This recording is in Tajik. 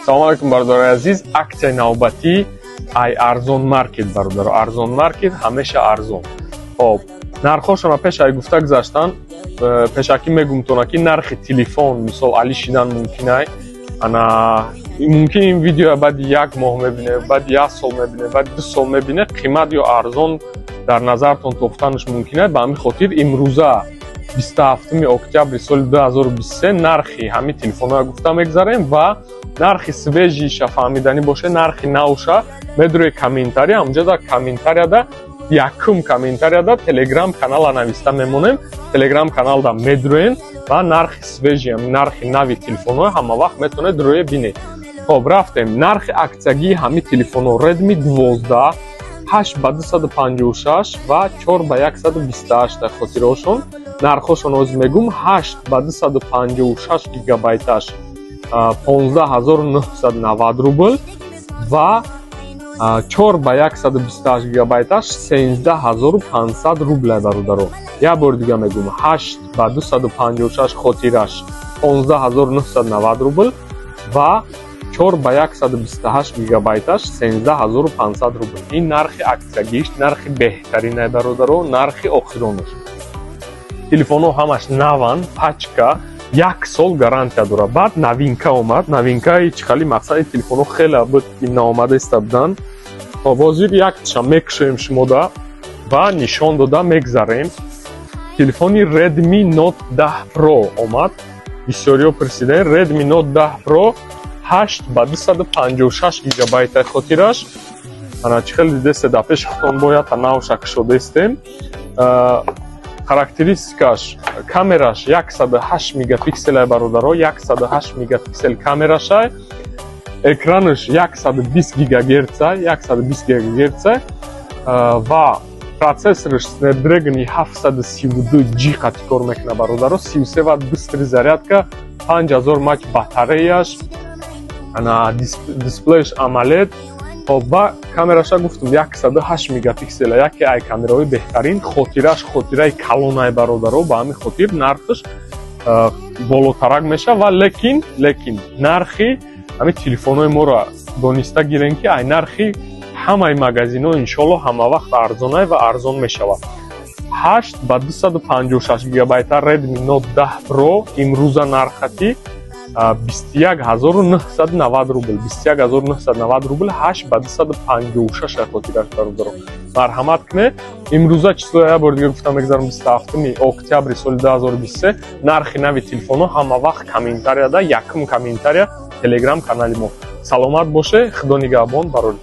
Салому алайкум, бародарои азиз. Аксияи навбатӣ ай Арзон Маркет, бародаро. Арзон Маркет ҳамеша арзон. Хоб, нархҳошона пеш ай гуфта гузаштан, пешакӣ мегумтона, ки нархи телефон мисол али шидан мумкинай. Ана, мумкин ин видео баъди як моҳ мебине, баъди як сол мебине, баъди 2 сол мебине, қимат ё арзон дар назартон тофтанаш мумкин аст. Ба ҳамин хотир имрӯза, 27 октябри соли 2023, нархи ҳамин телефонҳоя гуфта мегзарем ва нархи свежий ша фаҳмиданӣ боше, нархи навша медурӯи комментария, ҳамҷода комментарияда, якум комментарияда Телеграм канала нависта мемонем. Телеграм каналда медурӯем ва нархи свежий, нархи нави телефонҳо ҳама вақт метавонед рӯе бинед. Хоб, рафтем. Нархи аксиягии ҳамин телефонҳо: Redmi 12, 8 ба 256 ва 4 ба 128. Дар хотираҳошон нархҳошон ҳозир мегум. 8 ба 256 гигабайташ 15 990 рубл ва 4 ба 128 гигабайташ 13 500 рубля. Бародаро, як бори дига мегум: 8 ба 256 хотираш 15 990 рубл ва 4 ба 128 гигабайташ 13 500 рубл. Ин нархи аксиягиш, нархи беҳтаринай, бародаро, нархи охиронаш. Телефонҳо ҳамаш наванд, пачка як сол гарантия дорад. Баъд новинка омад. Новинка и чихали мақсади телефонҳо хеле буд, ки наомада иста буданд. Хоб, ҳозир якташа мекушоем шумода ва нишон дода мегзарем. Телефони Redmi Note 10 Pro омад, бисёриҳо пурсидаен. Redmi Note 10 Pro, 8 ба 256 гигабайта хотираш. Ана, чӣ хеле дидесте, дар пеши худтон бояд навша кушодаистем. Характеристика ш: камераш 108 мегапикселай, бародаро, 108 мегапиксел камерашай. Экранаш 120 гигагерца, 120 гигагерца ва процессораш Snapdragon 732 G қати кор мекунад, бародаро. 33 ватт быстрый зарядка, 5000 мАч батареяш, ана, дисплеяш AMOLED. Хоб, ва камераша гуфтум, 108 мегапиксела, яке ай камераҳои беҳтарин. Хотираш хотираи калонай, бародаро, ба ҳамин хотир нархаш болотарак мешавад. Ва лекин нархи ҳамин телефонҳои моро дониста гирем, ки ай нархи ҳамаи магазинҳо иншоалло ҳама вақт арзонай ва арзон мешавад. 8 ба 256 гигабайта Redmi Note 10 Pro имрӯза нархати 21 990 рубл, 21 990 рубл, 8 ба 256 хотираш. Бародаро, марҳамат кунед. Имрӯза число я бори дига гуфтам мегзарам, 27 октябри соли 2023. Нархи нави телефонҳо ҳама вақт комментарияда, якум комментария, Телеграм канали мо. Саломат боше, худо нигаҳбон, барори.